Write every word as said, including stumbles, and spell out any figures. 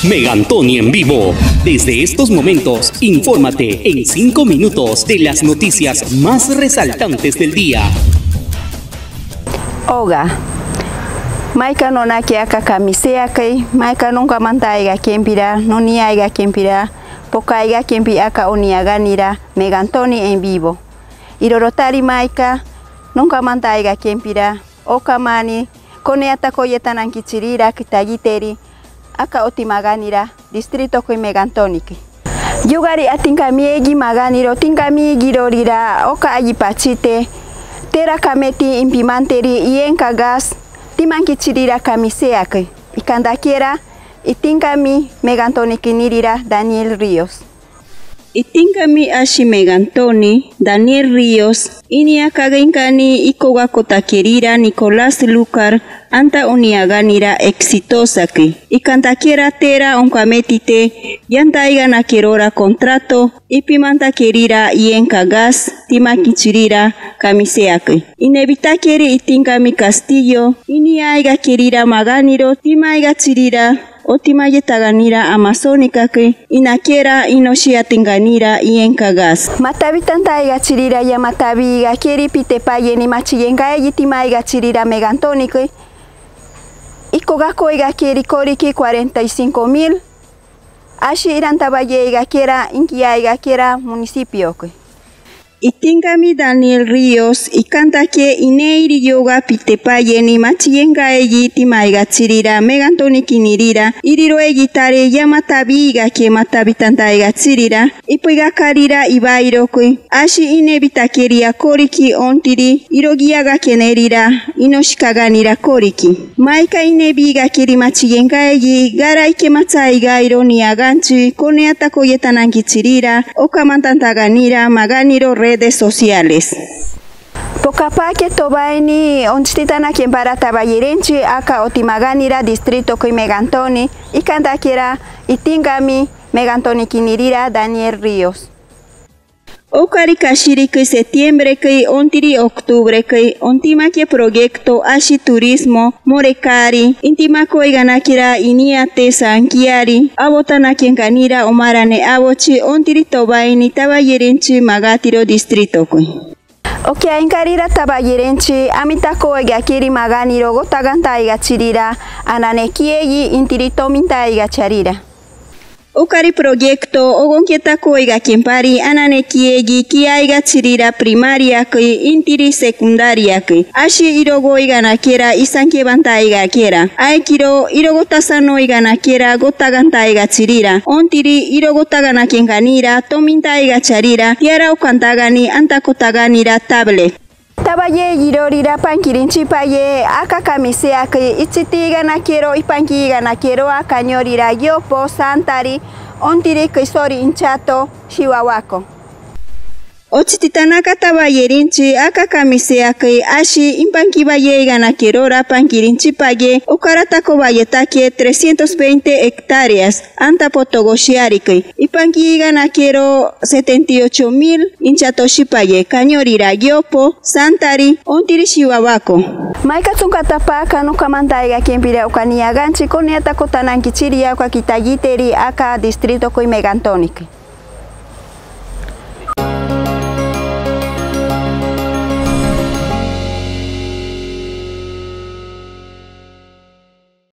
Megantoni en vivo. Desde estos momentos, infórmate en cinco minutos de las noticias más resaltantes del día. Oga. Mayka nonaki aka kamiseakei, mayka nunka manta aiga kempira, nuni aiga kempira, poka aiga kempi aka uni aganira, Megantoni en vivo. Iroro tari mayka nunka manta aiga kempira, oka mani, kone ata koye tananki chirira, kitagiteri, aka oti maganira, distrito kui Megantoniki. Yugari atinkami egi maganiro, tinkami egi irorira, oka ayi pachite, tera kameti impimanteri, ienka gas, timanki chirira kamiseakei. Ikantakiera, itinkami Megantoniki nirira, Daniel Ríos. Itinkami ashi Megantoni, Daniel Ríos, ini aka ginkani ikoga kotakerira Nicolás Lucar, anta uni aganira Exitosaki. Ikantakiera tera onkametite, yanta aiga nakerora contrato, ipimantakerira ienka gas, timanki chirira kamiseakei. Inebitakeri itinkami Castillo, ini aiga kerira maganiro, tima aiga chirira, oti maye taganira Amazonikaki, inakiera inoshi atinkanira ienka gas. Matabi tanta aiga chirira ya matabi aiga keri pite paye ni machiyenka egi tima aiga chirira Megantoniki. Ikoga koiga keri koriki cuarenta y cinco mil. Ashi iran tabaye aiga kera, inki aiga kera municipioki. Itinkami Daniel Ríos, ikantake ineiri yoga pite paye ni machiyenka egi tima aiga chirira Megantoniki nirira, iriro egi tare ya matabi aiga ke matabi tanta aiga chirira, ipuiga karira ibairokui, ashi inebitakeri ya koriki ontiri, irogi aga kenerira, inoshi kaganira koriki. Maika inebi aiga keri machiyenka egi, garai ke macha aiga ironi aganchi, kone ata koye tananki chirira, oka manta taganira, maganiro redes sociales. Poka pake tobaini, onchiti tana kempara tabayerenchi, aka oti maganira distrito kui Megantoni, ikantakera, itinkami, Megantoniki nirira, Daniel Ríos. Okari kashiriki septiembreki, ontiri octubrekai, ontimake proyecto ashi turismo, morekari, intima koiga nakera, ini ate sankiari, abo tana kenkanira, omarane abochi, ontiri tobaini, tabayerenchi, magatiro distritokui. Oke, ainkarira tabayerenchi, amita koiga keri maganiro, gota ganta aiga chirira, anane kiegi, intiri tominta aiga charira. Okari proyecto, ogonkieta koiga kempari, anane kiegi, ki aiga chirira primariakui, intiri secundariakui. Ashi irogo iga nakera, isanke banta aiga kera. Aikiro, irogo tasano iga nakera, gota ganta aiga chirira. Ontiri, irogo tagana kenkanira, tominta aiga charira, tiara okantagani, anta kotaganira, tablet. Tabaye irorira pankirinchi paye, aka kamiseakui, ichiti iga nakero, ipanki iga nakero, aka nyorira, yopo, santari, ontiri, kisori, inchato, shiwawako. Ochiti tanaka tabayerenchi, aka kamiseakui, ashi, impanki baye iga nakerora, pankirinchi paye, okara tako bayetake, trescientos veinte hectáreas. Anta potogoshiarikui. Ipanki iga nakero setenta y ocho mil inchatoshi paye, ka nyorira, yopo, santari, ontiri shiwawako. Maika tsunka tapa, ka nunka manta aiga kempira, oka ni aganchi, kone ata kotananki chiri, oka ki tayiteri, aka distritokui Megantoniki.